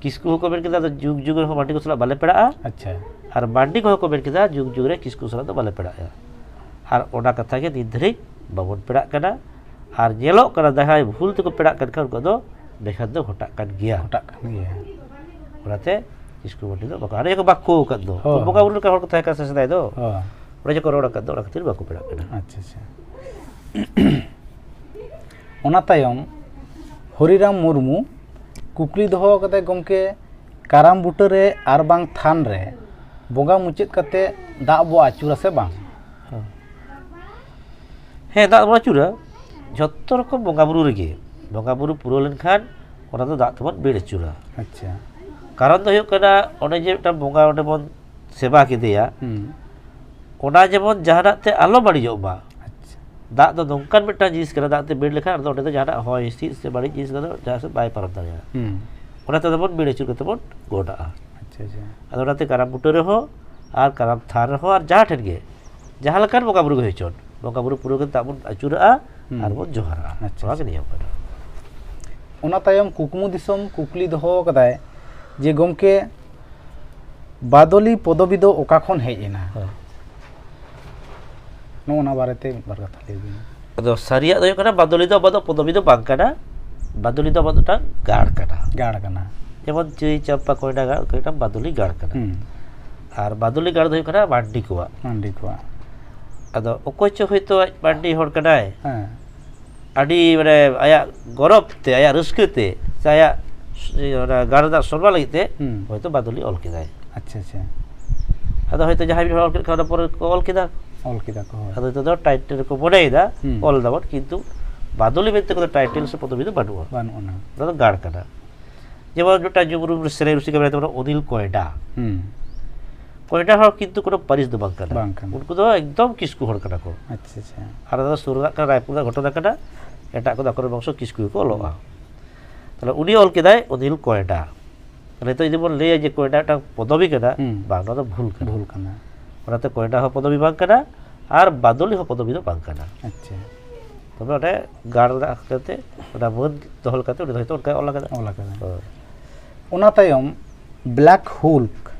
ᱠᱤᱥᱠᱩ ᱦᱚᱸᱠᱚ ᱢᱮᱱ ᱠᱮᱫᱟ, "ᱟᱫᱚ ᱡᱩᱜᱽ ᱡᱩᱜᱽ ᱨᱮᱦᱚᱸ ᱢᱟᱹᱱᱰᱤ ᱠᱚ ᱥᱟᱞᱟᱜ ᱵᱟᱞᱮ ᱯᱮᱲᱟᱜᱼᱟ", ᱟᱪᱪᱷᱟ᱾ ᱟᱨ ᱢᱟᱹᱱᱰᱤ ᱠᱚᱦᱚᱸ ᱠᱚ ᱢᱮᱱ ᱠᱮᱫᱟ, "ᱡᱩᱜᱽ ᱡᱩᱜᱽ ᱨᱮ ᱠᱤᱥᱠᱩ ᱥᱟᱞᱟᱜ ᱫᱚ ᱵᱟᱞᱮ ᱯᱮᱲᱟᱜᱼᱟ", ᱟᱨ ᱚᱱᱟ ᱠᱟᱛᱷᱟ ᱜᱮ ᱱᱤᱛ ᱫᱷᱟᱹᱨᱤᱡ ᱵᱟᱵᱚᱱ ᱯᱮᱲᱟᱜ ᱠᱟᱱᱟ᱾ ᱟᱨ ᱧᱮᱞᱚᱜ ᱠᱟᱱᱟ, ᱡᱟᱦᱟᱸᱭ ᱵᱷᱩᱞ ᱛᱮᱠᱚ ᱯᱮᱲᱟᱜ ᱠᱟᱱ ᱠᱷᱟᱱ, ᱩᱱᱠᱩᱣᱟᱜ ᱫᱚ ᱵᱮᱜᱷᱟᱛ ᱫᱚ ᱜᱷᱚᱴᱟᱜ ᱠᱟᱱ ᱜᱮᱭᱟ᱾ ᱜᱷᱚᱴᱟᱜ ᱠᱟᱱ ᱜᱮᱭᱟ᱾ ᱚᱱᱟᱛᱮ ᱠᱤᱥᱠᱩ ᱢᱟᱹᱱᱰᱤ ᱫᱚ ᱵᱟᱠᱚ, ᱦᱟᱸᱰᱮ ᱠᱚ ᱵᱟᱠᱚ ᱟᱠᱟᱫ ᱫᱚ᱾ ᱦᱳᱭ, ᱵᱚᱸᱜᱟ ᱦᱳᱭ᱾ ᱵᱩᱨᱩ ᱞᱮᱠᱟ ᱦᱚᱲ ᱠᱚ ᱛᱟᱦᱮᱸ ᱠᱟᱱᱟ ᱥᱮ ᱥᱮᱫᱟᱭ ᱫᱚ᱾ ᱦᱳᱭ᱾ ᱚᱸᱰᱮ ᱡᱮᱠᱚ ᱨᱚᱲ ᱟᱠᱟᱫ ᱫᱚ, ᱚᱱᱟ ᱠᱷᱟᱹᱛᱤᱨ ᱵᱟᱠᱚ ᱯᱮᱲᱟᱜ ᱠᱟᱱᱟ᱾ ᱟᱪᱪᱷᱟ, ᱟᱪᱪᱷᱟ᱾ ᱚᱱᱟ ᱛᱟᱭᱚᱢ ᱦᱚᱨᱤᱨᱟᱢ ᱢᱩᱨᱢᱩ ᱠᱩᱠᱞᱤ ᱫᱚᱦᱚ ᱠᱟᱫᱟᱭ, ᱜᱚᱢᱠᱮ, ᱠᱟᱨᱟᱢ ᱵᱩᱴᱟᱹ ᱨᱮ ᱟᱨ ᱵᱟᱝ ᱛᱷᱟᱱ ᱨᱮ ᱵᱚᱸᱜᱟ ᱢᱩᱪᱟᱹᱫ ᱠᱟᱛᱮ ᱫᱟᱜ ᱵᱚ ᱟᱹᱪᱩᱨᱟ ᱥᱮ ᱵᱟᱝ? ᱦᱮᱸ᱾ ᱦᱮᱸ, ᱫᱟᱜ ᱵᱚᱱ ᱟᱹᱪᱩᱨᱟ᱾ ᱡᱷᱚᱛᱚ ᱨᱚᱠᱚᱢ ᱵᱚᱸᱜᱟ ᱵᱩᱨᱩ ᱨᱮᱜᱮ, ᱵᱚᱸᱜᱟ ᱵᱩᱨᱩ ᱯᱩᱨᱟᱹᱣ ᱞᱮᱱᱠᱷᱟᱱ ᱚᱱᱟ ᱫᱚ ᱫᱟᱜ ᱛᱮᱵᱚᱱ ᱵᱮᱲ ᱟᱹᱪᱩᱨᱟ᱾ ᱟᱪᱪᱷᱟ᱾ ᱠᱟᱨᱚᱱ ᱫᱚ ᱦᱩᱭᱩᱜ ᱠᱟᱱᱟ, ᱚᱱᱮ ᱡᱮ ᱢᱤᱫᱴᱟᱝ ᱵᱚᱸᱜᱟ ᱚᱸᱰᱮ ᱵᱚᱱ ᱥᱮᱵᱟ ᱠᱮᱫᱮᱭᱟ, ᱦᱩᱸ᱾ ᱚᱱᱟ ᱡᱮᱢᱚᱱ ᱡᱟᱦᱟᱱᱟᱜ ᱛᱮ ᱟᱞᱚ ᱵᱟᱹᱲᱤᱡᱚᱜ ᱢᱟ᱾ ᱟᱪᱪᱷᱟ᱾ ᱫᱟᱜ ᱫᱚ ᱱᱚᱝᱠᱟᱱ ᱢᱤᱫᱴᱟᱝ ᱡᱤᱱᱤᱥ ᱠᱟᱱᱟ, ᱫᱟᱜ ᱛᱮ ᱵᱮᱲ ᱞᱮᱠᱷᱟᱱ ᱟᱫᱚ ᱚᱸᱰᱮ ᱫᱚ ᱡᱟᱦᱟᱱᱟᱜ ᱦᱚᱭ ᱦᱤᱸᱥᱤᱫ ᱥᱮ ᱵᱟᱹᱲᱤᱡ ᱡᱤᱱᱤᱥ ᱫᱚ ᱡᱟᱦᱟᱸ ᱥᱮᱫ ᱵᱟᱭ ᱯᱟᱨᱚᱢ ᱫᱟᱲᱮᱭᱟᱜᱼᱟ᱾ ᱦᱩᱸ᱾ ᱚᱱᱟᱛᱮ ᱟᱫᱚ ᱵᱚᱱ ᱵᱮᱲ ᱟᱹᱪᱩᱨ ᱠᱟᱛᱮ ᱵᱚᱱ ᱜᱚᱰᱟᱜᱼᱟ᱾ ᱟᱪᱪᱷᱟ, ᱟᱪᱪᱷᱟ᱾ ᱟᱫᱚ ᱚᱱᱟᱛᱮ ᱠᱟᱨᱟᱢ ᱵᱩᱴᱟᱹ ᱨᱮᱦᱚᱸ ᱟᱨ ᱠᱟᱨᱟᱢ ᱛᱷᱟᱱ ᱨᱮᱦᱚᱸ ᱟᱨ ᱡᱟᱦᱟᱸ ᱴᱷᱮᱱ ᱜᱮ ᱡᱟᱦᱟᱸ ᱞᱮᱠᱟᱱ ᱵᱚᱸᱜᱟ ᱵᱩᱨᱩ ᱜᱮ ᱦᱩᱭ ᱦᱚᱪᱚᱱ, ᱵᱚᱸᱜᱟ ᱵᱩᱨᱩ ᱯᱩᱨᱟᱹᱣ ᱠᱟᱛᱮ ᱫᱟᱜ ᱵᱚᱱ ᱟᱹᱪᱩᱨᱟᱜᱼᱟ᱾ ᱦᱩᱸ᱾ ᱟᱨ ᱵᱚᱱ ᱡᱚᱦᱟᱨᱟᱜᱼᱟ᱾ ᱟᱪᱪᱷᱟ, ᱱᱚᱣᱟ ᱜᱮ ᱟᱪᱪᱷᱟ᱾ ᱱᱤᱭᱚᱢ ᱠᱟᱱᱟ᱾ ᱚᱱᱟ ᱛᱟᱭᱚᱢ ᱠᱩᱠᱢᱩ ᱫᱤᱥᱚᱢ ᱠᱩᱠᱞᱤ ᱫᱚᱦᱚ ᱟᱠᱟᱫᱟᱭ ᱡᱮ, ᱜᱚᱢᱠᱮ, ᱵᱟᱫᱚᱞᱤ ᱯᱚᱫᱚᱵᱤ ᱫᱚ ᱚᱠᱟ ᱠᱷᱚᱱ ᱦᱮᱡ ᱮᱱᱟ? ᱦᱮᱸ᱾ ᱱᱚᱜᱼᱚ ᱱᱟ ᱵᱟᱨᱮᱛᱮ ᱢᱤᱫ ᱵᱟᱨ ᱠᱟᱛᱷᱟ ᱞᱟᱹᱭ ᱵᱤᱱ᱾ ᱟᱫᱚ ᱥᱟᱹᱨᱤᱭᱟᱜ ᱫᱚ ᱦᱩᱭᱩᱜ ᱠᱟᱱᱟ, ᱵᱟᱫᱚᱞᱤ ᱫᱚ ᱟᱵᱚᱣᱟᱜ ᱫᱚ ᱯᱚᱫᱚᱵᱤ ᱫᱚ ᱵᱟᱝ ᱠᱟᱱᱟ᱾ ᱵᱟᱫᱚᱞᱤ ᱫᱚ ᱟᱵᱚᱣᱟᱜ ᱫᱚ ᱢᱤᱫᱴᱟᱝ ᱜᱟᱲ ᱠᱟᱱᱟ᱾ ᱜᱟᱲ ᱠᱟᱱᱟ᱾ ᱡᱮᱢᱚᱱ ᱪᱟᱹᱭ, ᱪᱟᱢᱯᱟ, ᱠᱚᱭᱰᱟ ᱜᱟᱲ, ᱚᱱᱠᱟ ᱢᱤᱫᱴᱟᱝ ᱵᱟᱫᱚᱞᱤ ᱜᱟᱲ ᱠᱟᱱᱟ᱾ ᱦᱩᱸ᱾ ᱟᱨ ᱵᱟᱫᱚᱞᱤ ᱜᱟᱲ ᱫᱚ ᱦᱩᱭᱩᱜ ᱠᱟᱱᱟ ᱢᱟᱱᱰᱤ ᱠᱚᱣᱟᱜ᱾ ᱢᱟᱱᱰᱤ ᱠᱚᱣᱟᱜ᱾ ᱟᱫᱚ ᱚᱠᱚᱭ ᱪᱚ ᱦᱚᱭᱛᱳ ᱟᱡ ᱢᱟᱱᱰᱤ ᱦᱚᱲ ᱠᱟᱱᱟᱭ, ᱦᱮᱸ᱾ ᱟᱹᱰᱤ, ᱢᱟᱱᱮ, ᱟᱭᱟᱜ ᱜᱚᱨᱚᱵᱽ ᱛᱮ, ᱟᱭᱟᱜ ᱨᱟᱹᱥᱠᱟᱹ ᱛᱮ, ᱥᱮ ᱟᱭᱟᱜ ᱚᱱᱟ ᱜᱟᱲ ᱨᱮᱱᱟᱜ ᱥᱚᱱᱢᱟᱱ ᱞᱟᱹᱜᱤᱫ ᱛᱮ, ᱦᱩᱸ᱾ ᱦᱚᱭᱛᱳ ᱵᱟᱫᱚᱞᱤ ᱚᱞ ᱠᱮᱫᱟᱭ᱾ ᱟᱪᱪᱷᱟ, ᱟᱪᱪᱷᱟ᱾ ᱟᱫᱚ ᱦᱚᱭᱛᱳ ᱡᱟᱦᱟᱸᱭ ᱢᱤᱫ ᱦᱚᱲ ᱚᱞ ᱠᱮᱫ ᱠᱷᱟᱱ, ᱚᱱᱟ ᱯᱚᱨᱮ ᱠᱚ ᱚᱞ ᱠᱮᱫᱟ᱾ ᱚᱞ ᱠᱮᱫᱟ ᱠᱚ, ᱦᱳᱭ᱾ ᱟᱫᱚ ᱱᱤᱛᱚᱜ ᱫᱚ ᱴᱟᱭᱴᱮᱞ ᱨᱮᱠᱚ ᱢᱚᱱᱮᱭᱮᱫᱟ, ᱦᱩᱸ᱾ ᱚᱞ ᱫᱟᱵᱚᱱ, ᱠᱤᱱᱛᱩ ᱵᱟᱫᱚᱞᱤ ᱢᱮᱱᱛᱮ ᱠᱚᱫᱚ ᱴᱟᱭᱴᱮᱞ ᱥᱮ ᱯᱚᱫᱚᱵᱤ ᱫᱚ ᱵᱟᱹᱱᱩᱜᱼᱟ᱾ ᱵᱟᱹᱱᱩᱜ ᱟᱱᱟ᱾ ᱚᱱᱟ ᱫᱚ ᱜᱟᱲ ᱠᱟᱱᱟ᱾ ᱡᱮᱢᱚᱱ ᱢᱤᱫᱴᱟᱝ ᱧᱩᱢ ᱩᱨᱩᱢ ᱥᱮᱨᱮᱧ ᱨᱩᱥᱤᱠᱟ ᱢᱮᱱᱟᱭ ᱛᱟᱵᱚᱱᱟ, ᱚᱱᱤᱞ ᱠᱚᱭᱰᱟ᱾ ᱦᱩᱸ᱾ ᱠᱚᱭᱰᱟ ᱦᱚᱲ ᱠᱤᱱᱛᱩ ᱠᱳᱱᱳ ᱯᱟᱹᱨᱤᱥ ᱫᱚ ᱵᱟᱝ ᱠᱟᱱᱟ᱾ ᱵᱟᱝ ᱠᱟᱱᱟ᱾ ᱩᱱᱠᱩ ᱫᱚ ᱮᱠᱫᱚᱢ ᱠᱤᱥᱠᱩ ᱦᱚᱲ ᱠᱟᱱᱟ ᱠᱚ᱾ ᱟᱪᱪᱷᱟ, ᱟᱪᱪᱷᱟ᱾ ᱟᱨ ᱚᱱᱟ ᱫᱚ ᱥᱩᱨ ᱨᱮᱱᱟᱜ ᱠᱟᱱᱟ, ᱨᱟᱭᱯᱩᱨ ᱨᱮᱱᱟᱜ ᱜᱷᱚᱴᱚᱱᱟ ᱠᱟᱱᱟ, ᱮᱴᱟᱜ ᱠᱚᱫᱚ ᱟᱠᱚᱨᱮᱱ ᱵᱚᱝᱥᱚ ᱠᱤᱥᱠᱩ ᱜᱮᱠᱚ ᱚᱞᱚᱜᱼᱟ᱾ ᱦᱩᱸ᱾ ᱛᱟᱦᱞᱮ ᱩᱱᱤ ᱚᱞ ᱠᱮᱫᱟᱭ ᱚᱱᱤᱞ ᱠᱚᱭᱰᱟ᱾ ᱛᱟᱦᱞᱮ ᱱᱤᱛᱚᱜ ᱡᱩᱫᱤ ᱵᱚᱱ ᱞᱟᱹᱭᱟ ᱡᱮ ᱠᱚᱭᱰᱟ ᱢᱤᱫᱴᱟᱝ ᱯᱚᱫᱚᱵᱤ ᱠᱟᱱᱟ, ᱦᱩᱸ᱾ ᱵᱟᱝ, ᱱᱚᱣᱟ ᱫᱚ ᱵᱷᱩᱞ ᱠᱟᱱᱟ᱾ ᱵᱷᱩᱞ ᱠᱟᱱᱟ᱾ ᱚᱱᱟᱛᱮ ᱠᱚᱭᱰᱟ ᱦᱚᱸ ᱯᱚᱫᱚᱵᱤ ᱵᱟᱝ ᱠᱟᱱᱟ, ᱟᱨ ᱵᱟᱫᱚᱞᱤ ᱦᱚᱸ ᱯᱚᱫᱚᱵᱤ ᱫᱚ ᱵᱟᱝ ᱠᱟᱱᱟ᱾ ᱟᱪᱪᱷᱟ᱾ ᱛᱚᱵᱮ ᱚᱸᱰᱮ ᱜᱟᱲ ᱨᱮᱱᱟᱜ ᱦᱚᱛᱮᱛᱮ ᱚᱱᱟ ᱢᱟᱹᱱ ᱫᱚᱦᱚ ᱞᱮᱠᱟᱛᱮ ᱩᱱᱤ ᱫᱚ ᱦᱚᱭᱛᱳ ᱚᱱᱠᱟᱭ ᱚᱞ ᱟᱠᱟᱫᱟ᱾ ᱚᱞ ᱟᱠᱟᱫᱟ᱾ ᱦᱳᱭ᱾ ᱚᱱᱟ ᱛᱟᱭᱚᱢ ᱵᱞᱮᱠ ᱦᱳᱞ,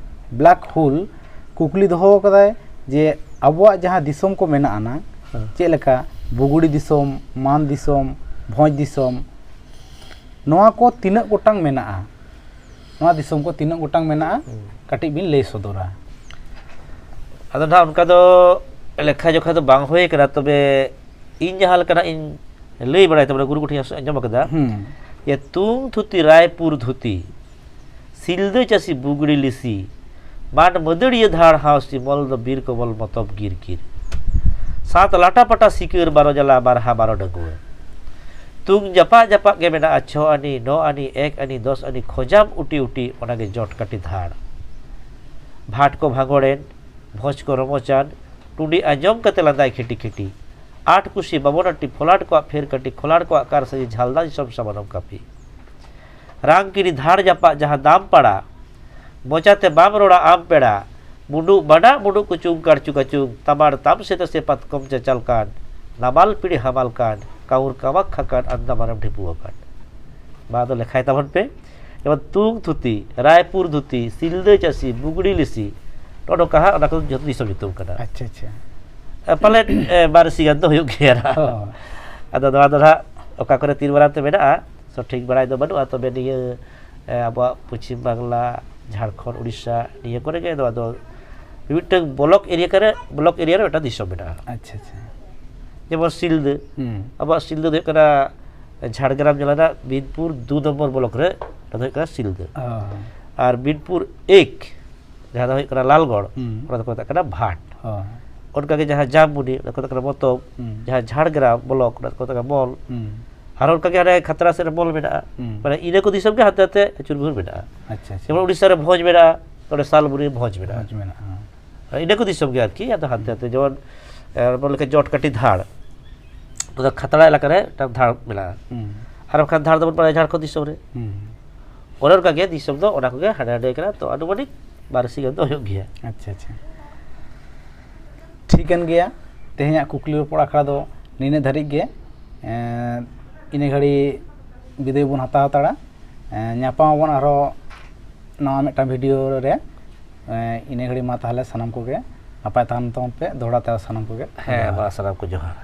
ᱵᱞᱮᱠ ᱦᱳᱞ ᱠᱩᱠᱞᱤ ᱫᱚᱦᱚ ᱟᱠᱟᱫᱟᱭ ᱡᱮ ᱟᱵᱚᱣᱟᱜ ᱡᱟᱦᱟᱸ ᱫᱤᱥᱚᱢ ᱠᱚ ᱢᱮᱱᱟᱜ ᱟᱱᱟ, ᱦᱮᱸ᱾ ᱪᱮᱫ ᱞᱮᱠᱟ ᱵᱩᱜᱩᱲᱤ ᱫᱤᱥᱚᱢ, ᱢᱟᱱ ᱫᱤᱥᱚᱢ, ᱵᱷᱚᱸᱡᱽ ᱫᱤᱥᱚᱢ, ᱱᱚᱣᱟ ᱠᱚ ᱛᱤᱱᱟᱹᱜ ᱜᱚᱴᱟᱝ ᱢᱮᱱᱟᱜᱼᱟ? ᱱᱚᱣᱟ ᱫᱤᱥᱚᱢ ᱠᱚ ᱛᱤᱱᱟᱹᱜ ᱜᱚᱴᱟᱝ ᱢᱮᱱᱟᱜᱼᱟ, ᱠᱟᱹᱴᱤᱡ ᱵᱤᱱ ᱞᱟᱹᱭ ᱥᱚᱫᱚᱨᱟ᱾ ᱟᱫᱚ ᱱᱟᱦᱟᱜ ᱚᱱᱠᱟ ᱫᱚ ᱞᱮᱠᱷᱟ ᱡᱚᱠᱷᱟ ᱫᱚ ᱵᱟᱝ ᱦᱩᱭ ᱠᱟᱱᱟ, ᱛᱚᱵᱮ ᱤᱧ ᱡᱟᱦᱟᱸ ᱞᱮᱠᱟᱱᱟᱜ ᱤᱧ ᱞᱟᱹᱭ ᱵᱟᱲᱟᱭ ᱛᱟᱵᱚᱱᱟ, ᱜᱩᱨᱩ ᱠᱚᱴᱷᱮᱱ ᱟᱸᱡᱚᱢ ᱟᱠᱟᱫᱟ᱾ ᱦᱩᱸ᱾ ᱡᱮ ᱛᱩᱝ ᱛᱷᱩᱛᱤ ᱨᱟᱭᱯᱩᱨ ᱫᱷᱩᱛᱤ, ᱥᱤᱞᱫᱟᱹ ᱪᱟᱹᱥᱤ ᱵᱩᱜᱲᱤ ᱞᱤᱥᱤ, ᱢᱟᱱ ᱢᱟᱹᱫᱟᱹᱲᱤᱭᱟᱹ ᱫᱷᱟᱲ ᱦᱟᱣ ᱥᱤᱢᱚᱞ ᱫᱚ ᱵᱤᱨ ᱠᱚᱢᱚᱞ ᱢᱚᱛᱚᱵ ᱜᱤᱨ ᱜᱤᱨ᱾ ᱥᱟᱛ ᱞᱟᱴᱟ ᱯᱟᱴᱟ ᱥᱤᱠᱟᱹᱨ ᱵᱟᱨᱚ ᱡᱟᱞᱟ ᱵᱟᱨᱦᱟ ᱵᱟᱨᱚ ᱰᱟᱺᱜᱩᱣᱟᱹ᱾ ᱛᱩᱝ ᱡᱟᱯᱟᱜ ᱡᱟᱯᱟᱜ ᱜᱮ ᱢᱮᱱᱟᱜᱼᱟ ᱪᱷᱚ ᱟᱱᱤ, ᱱᱚ ᱟᱱᱤ, ᱮᱠ ᱟᱱᱤ, ᱫᱚᱥ ᱟᱱᱤ, ᱠᱷᱚᱡᱟᱢ ᱩᱴᱤ ᱩᱴᱤ, ᱚᱱᱟᱜᱮ ᱡᱚᱴ ᱠᱟᱹᱴᱤ ᱫᱷᱟᱲ᱾ ᱵᱷᱟᱴ ᱠᱚ ᱵᱷᱟᱸᱜᱚᱲᱮᱱ, ᱵᱷᱚᱸᱡᱽ ᱠᱚ ᱨᱚᱢᱚᱪᱟᱱ, ᱴᱩᱸᱰᱤ ᱟᱸᱡᱚᱢ ᱠᱟᱛᱮ ᱞᱟᱸᱫᱟᱭ ᱠᱷᱤᱴᱤ ᱠᱷᱤᱴᱤ᱾ ᱟᱴ ᱠᱩᱥᱤ ᱵᱟᱵᱚᱱ ᱟᱴᱤ, ᱯᱷᱚᱞᱟᱴ ᱠᱚᱣᱟᱜ ᱯᱷᱮᱨ ᱠᱟᱹᱴᱤ, ᱠᱷᱚᱞᱟᱴ ᱠᱚᱣᱟᱜ ᱠᱟᱨ ᱥᱟᱹᱡᱤ, ᱡᱷᱟᱞᱫᱟ ᱫᱤᱥᱚᱢ ᱥᱟᱢᱟᱱᱚᱢ ᱠᱟᱹᱯᱤ᱾ ᱨᱟᱝ ᱠᱤᱨᱤ ᱫᱷᱟᱲ ᱡᱟᱯᱟᱜ ᱡᱟᱦᱟᱸ ᱫᱟᱢ ᱯᱟᱲᱟ, ᱢᱚᱪᱟᱛᱮ ᱵᱟᱢ ᱨᱚᱲᱟ ᱟᱢ ᱯᱮᱲᱟ, ᱢᱩᱰᱩᱜ ᱵᱟᱰᱟᱜ ᱢᱩᱰᱩᱜ ᱠᱩᱪᱩᱝ ᱠᱟᱲᱪᱩ ᱠᱟᱪᱩᱝ, ᱛᱟᱢᱟᱲ ᱛᱟᱢ ᱥᱮᱛᱟ ᱥᱮ ᱯᱟᱛᱠᱚᱢ ᱪᱟᱪᱟᱞ ᱠᱟᱱ, ᱱᱟᱢᱟᱞ ᱯᱤᱲᱤ ᱦᱟᱢᱟᱞ ᱠᱟᱱ, ᱠᱟᱹᱣᱩᱨ ᱠᱟᱢᱟᱠ ᱠᱷᱟᱠᱟᱱ, ᱟᱱᱫᱟᱢᱟᱱᱮᱢ ᱰᱷᱤᱯᱩ ᱟᱠᱟᱱ᱾ ᱢᱟ ᱟᱫᱚ ᱞᱮᱠᱷᱟᱭ ᱛᱟᱵᱚᱱ ᱯᱮ᱾ ᱡᱮᱢᱚᱱ ᱛᱩᱝ ᱛᱷᱩᱛᱤ, ᱨᱟᱭᱯᱩᱨ ᱫᱷᱩᱛᱤ, ᱥᱤᱞᱫᱟᱹ ᱪᱟᱹᱥᱤ, ᱵᱩᱜᱲᱤ ᱞᱤᱥᱤ, ᱱᱚᱜᱼᱚ ᱱᱚᱝᱠᱟ ᱦᱟᱸᱜ ᱚᱱᱟ ᱠᱚ ᱡᱚᱛᱚ ᱫᱤᱥᱚᱢ ᱧᱩᱛᱩᱢ ᱠᱟᱱᱟ᱾ ᱟᱪᱪᱷᱟ, ᱟᱪᱪᱷᱟ᱾ ᱮ, ᱯᱟᱞᱮᱫ, ᱮ, ᱵᱟᱨ ᱤᱥᱤ ᱜᱟᱱ ᱫᱚ ᱦᱩᱭᱩᱜ ᱜᱮᱭᱟ ᱱᱟᱦᱟᱜ᱾ ᱦᱚᱸ᱾ ᱟᱫᱚ ᱱᱚᱣᱟ ᱫᱚ ᱱᱟᱦᱟᱜ ᱚᱠᱟ ᱠᱚᱨᱮ ᱛᱤᱱ ᱢᱟᱨᱟᱝ ᱛᱮ ᱢᱮᱱᱟᱜᱼᱟ, ᱥᱚᱴᱷᱤᱠ ᱵᱟᱲᱟᱭ ᱫᱚ ᱵᱟᱹᱱᱩᱜᱼᱟ, ᱛᱚᱵᱮ ᱱᱤᱭᱟᱹ, ᱮ, ᱟᱵᱚᱣᱟᱜ ᱯᱚᱪᱷᱤᱢ ᱵᱟᱝᱞᱟ, ᱡᱷᱟᱲᱠᱷᱚᱸᱰ, ᱩᱲᱤᱥᱥᱟ, ᱱᱤᱭᱟᱹ ᱠᱚᱨᱮ ᱜᱮ ᱱᱚᱣᱟ ᱫᱚ ᱢᱤᱢᱤᱫᱴᱟᱝ ᱵᱞᱚᱠ ᱮᱨᱤᱭᱟ ᱠᱚᱨᱮ, ᱵᱞᱚᱠ ᱮᱨᱤᱭᱟ ᱨᱮ ᱢᱤᱫᱴᱟᱝ ᱫᱤᱥᱚᱢ ᱢᱮᱱᱟᱜᱼᱟ᱾ ᱟᱪᱪᱷᱟ, ᱟᱪᱪᱷᱟ᱾ ᱡᱮᱢᱚᱱ ᱥᱤᱞᱫᱟᱹ, ᱦᱩᱸ᱾ ᱟᱵᱚᱣᱟᱜ ᱥᱤᱞᱫᱟᱹ ᱫᱚ ᱦᱩᱭᱩᱜ ᱠᱟᱱᱟ ᱡᱷᱟᱲᱜᱨᱟᱢ ᱡᱮᱞᱟ ᱨᱮᱱᱟᱜ ᱵᱤᱱᱯᱩᱨ ᱫᱩ ᱱᱚᱢᱵᱚᱨ ᱵᱞᱚᱠ ᱨᱮ, ᱚᱱᱟ ᱫᱚ ᱦᱩᱭᱩᱜ ᱠᱟᱱᱟ ᱥᱤᱞᱫᱟᱹ᱾ ᱚ᱾ ᱟᱨ ᱵᱤᱱᱯᱩᱨ ᱮᱠ, ᱡᱟᱦᱟᱸ ᱫᱚ ᱦᱩᱭᱩᱜ ᱠᱟᱱᱟ ᱞᱟᱞᱜᱚᱲ, ᱦᱩᱸ᱾ ᱚᱱᱟ ᱫᱚᱠᱚ ᱢᱮᱛᱟᱜ ᱠᱟᱱᱟ ᱵᱷᱟᱴ᱾ ᱚ᱾ ᱚᱱᱠᱟᱜᱮ ᱡᱟᱦᱟᱸ ᱡᱟᱢᱵᱩᱱᱤ, ᱚᱱᱟ ᱠᱚ ᱢᱮᱛᱟᱜ ᱠᱟᱱᱟ ᱢᱚᱛᱚᱵ, ᱦᱩᱸ᱾ ᱡᱟᱦᱟᱸ ᱡᱷᱟᱲᱜᱨᱟᱢ ᱵᱞᱚᱠ, ᱚᱱᱟ ᱫᱚᱠᱚ ᱢᱮᱛᱟᱜ ᱠᱟᱱᱟ ᱢᱚᱞ᱾ ᱦᱩᱸ᱾ ᱟᱨ ᱚᱱᱠᱟᱜᱮ ᱦᱟᱱᱮ ᱠᱷᱟᱛᱲᱟ ᱥᱮᱫ ᱨᱮ ᱢᱚᱞ ᱢᱮᱱᱟᱜᱼᱟ᱾ ᱦᱩᱸ᱾ ᱢᱟᱱᱮ ᱤᱱᱟᱹ ᱠᱚ ᱫᱤᱥᱚᱢ ᱜᱮ ᱦᱟᱱᱛᱮ ᱱᱟᱛᱮ ᱟᱹᱪᱩᱨ ᱵᱤᱦᱩᱨ ᱢᱮᱱᱟᱜᱼᱟ᱾ ᱟᱪᱪᱷᱟ, ᱟᱪᱪᱷᱟ᱾ ᱡᱮᱢᱚᱱ ᱩᱲᱤᱥᱥᱟ ᱨᱮ ᱵᱷᱚᱸᱡᱽ ᱢᱮᱱᱟᱜᱼᱟ, ᱱᱚᱰᱮ ᱥᱟᱞᱵᱩᱱᱤ ᱨᱮ ᱵᱷᱚᱸᱡᱽ ᱢᱮᱱᱟᱜᱼᱟ᱾ ᱢᱚᱡᱽ ᱢᱮᱱᱟᱜᱼᱟ᱾ ᱟᱨ ᱤᱱᱟᱹ ᱠᱚ ᱫᱤᱥᱚᱢ ᱜᱮ ᱟᱨᱠᱤ, ᱟᱫᱚ ᱦᱟᱱᱛᱮ ᱱᱟᱛᱮ ᱡᱮᱢᱚᱱ, ᱮ, ᱵᱚᱞ ᱞᱮᱠᱟ ᱡᱚᱴ ᱠᱟᱹᱴᱤ ᱫᱷᱟᱲ, ᱚᱱᱟ ᱫᱚ ᱠᱷᱟᱛᱲᱟ ᱮᱞᱟᱠᱟ ᱨᱮ ᱢᱤᱫᱴᱟᱝ ᱫᱷᱟᱲ ᱢᱮᱱᱟᱜᱼᱟ᱾ ᱦᱩᱸ᱾ ᱟᱨ ᱵᱟᱠᱷᱟᱱ ᱫᱷᱟᱲ ᱫᱚᱵᱚᱱ ᱵᱟᱲᱟᱭᱟ ᱡᱷᱟᱲᱠᱷᱚᱸᱰ ᱫᱤᱥᱚᱢ ᱨᱮ᱾ ᱦᱩᱸ᱾ ᱚᱱᱮ ᱚᱱᱠᱟ ᱜᱮ ᱫᱤᱥᱚᱢ ᱫᱚ ᱚᱱᱟ ᱠᱚᱜᱮ ᱦᱟᱸᱰᱮ ᱱᱟᱰᱮ ᱠᱟᱱᱟ, ᱛᱚ ᱟᱹᱱᱩᱢᱟᱹᱱᱤᱠ ᱵᱟᱨ ᱤᱥᱤ ᱜᱟᱱ ᱫᱚ ᱦᱩᱭᱩᱜ ᱜᱮᱭᱟ᱾ ᱟᱪᱪᱷᱟ, ᱟᱪᱪᱷᱟ᱾ ᱴᱷᱤᱠ ᱠᱟᱱ ᱜᱮᱭᱟ, ᱛᱮᱦᱮᱧᱟᱜ ᱠᱩᱠᱞᱤ ᱨᱚᱯᱚᱲ ᱟᱠᱷᱲᱟ ᱫᱚ ᱱᱤᱱᱟᱹᱜ ᱫᱷᱟᱹᱨᱤᱡ ᱜᱮ᱾ ᱮᱸ, ᱤᱱᱟᱹ ᱜᱷᱟᱹᱲᱤ ᱵᱤᱫᱟᱹᱭ ᱵᱚᱱ ᱦᱟᱛᱟᱣ ᱦᱟᱛᱟᱲᱟ᱾ ᱮᱸ, ᱧᱟᱯᱟᱢ ᱟᱵᱚᱱ ᱟᱨᱦᱚᱸ ᱱᱟᱣᱟ ᱢᱤᱫᱴᱟᱝ ᱵᱷᱤᱰᱤᱭᱳ ᱨᱮ᱾ ᱮᱸ, ᱤᱱᱟᱹ ᱜᱷᱟᱹᱲᱤ ᱢᱟ ᱛᱟᱦᱚᱞᱮ ᱥᱟᱱᱟᱢ ᱠᱚᱜᱮ ᱱᱟᱯᱟᱭ ᱛᱟᱦᱮᱱ ᱛᱟᱵᱚᱱ ᱯᱮ᱾ ᱫᱚᱦᱲᱟ ᱛᱮ ᱥᱟᱱᱟᱢ ᱠᱚᱜᱮ ᱦᱮᱸ, ᱡᱚᱦᱟᱨ᱾ ᱢᱟ ᱥᱟᱱᱟᱢ ᱠᱚ ᱡᱚᱦᱟᱨ᱾